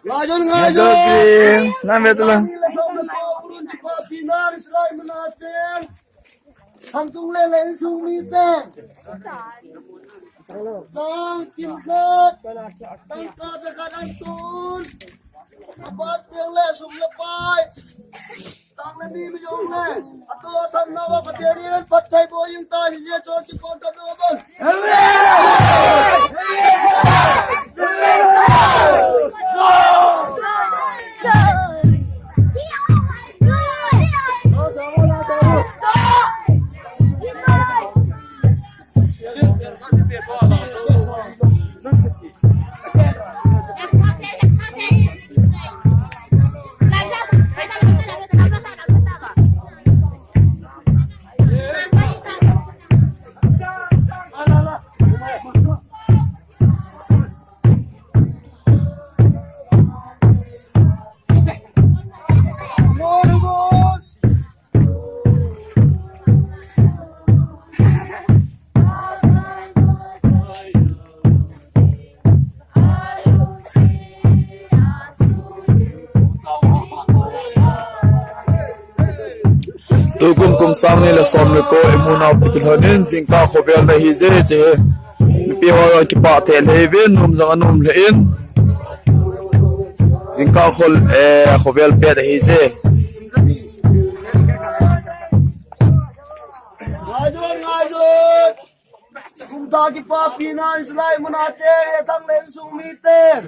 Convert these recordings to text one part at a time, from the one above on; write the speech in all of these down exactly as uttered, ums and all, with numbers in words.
Ngaijon, ngaijon. Nam ve tala. Ni le som le ko, purun kipa pina, Israel muna cheng. Khangtung le le insung mite. Chang kim khat. Tangka jakhat an tun. Apat teng le sum le pai. Chang le mi mi jong le. Ato tham nau a Pathen in phatthei boh jing ta, hiche chun kipah tah nau bang. Tukum kum sang ni le som le ko imu nau pi kilhon in jingkah khovel na hije che. Mipi ho jong kipah thei lheh uvin, nom jong anom lheh in. Jingkah khol, eh, khovel pet ahije. Ngaijon, ngaijon. Kum thah kipa pina in Israel muna cheng, e thang le insung miten.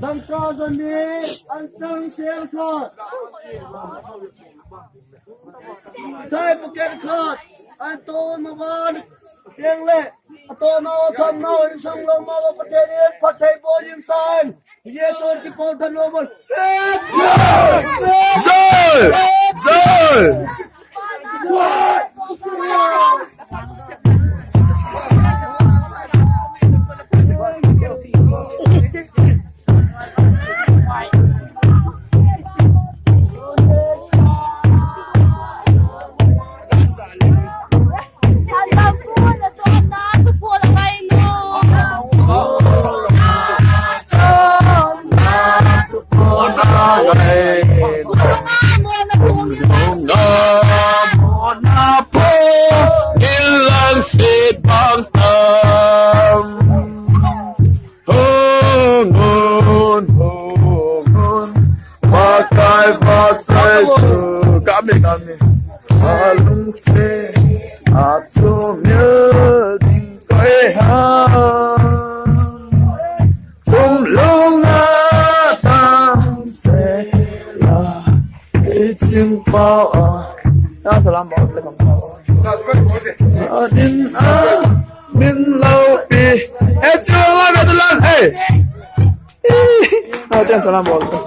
Dangka jani, an chang sel khat. Chai bucket khat, an to maban, teng le, ato nau, atham nau, insung lom a Pathen in phatthei boh jing tan. Ye chun kipah tah nau bang. Jai! Jai! Hung un, hung un, Pakai Pathen Jesu. Kami, kami. Alungse, asumil ding koi ham. Kum lung a tam se la. Ichim pao a. Na salam bol te kam. Adin a min lo pi. E chu la ve de lang. Hey. Ih, na ten salam bol te.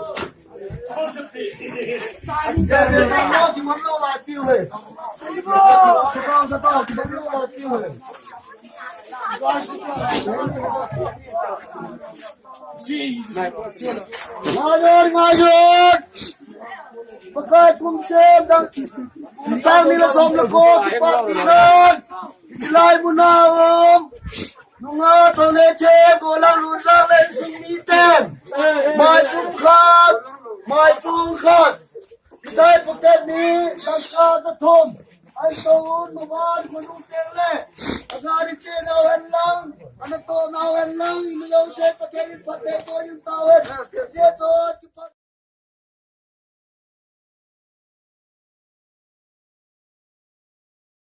Ngaijon, ngaijon. Pakai kum sem dang. Kum sang ni le som le ko kipa pina in. Israel muna um. Nungah chole che, golang lunglang le insung miten. Maipum khat, maipum khat. Chai bucket ni, tangka jathum. An to un, maban, khonung teng le. Agari che nau hen lang, ana to nau hen lang, imi jouse Pathen in phatthei boh jing tau hen. Ye chun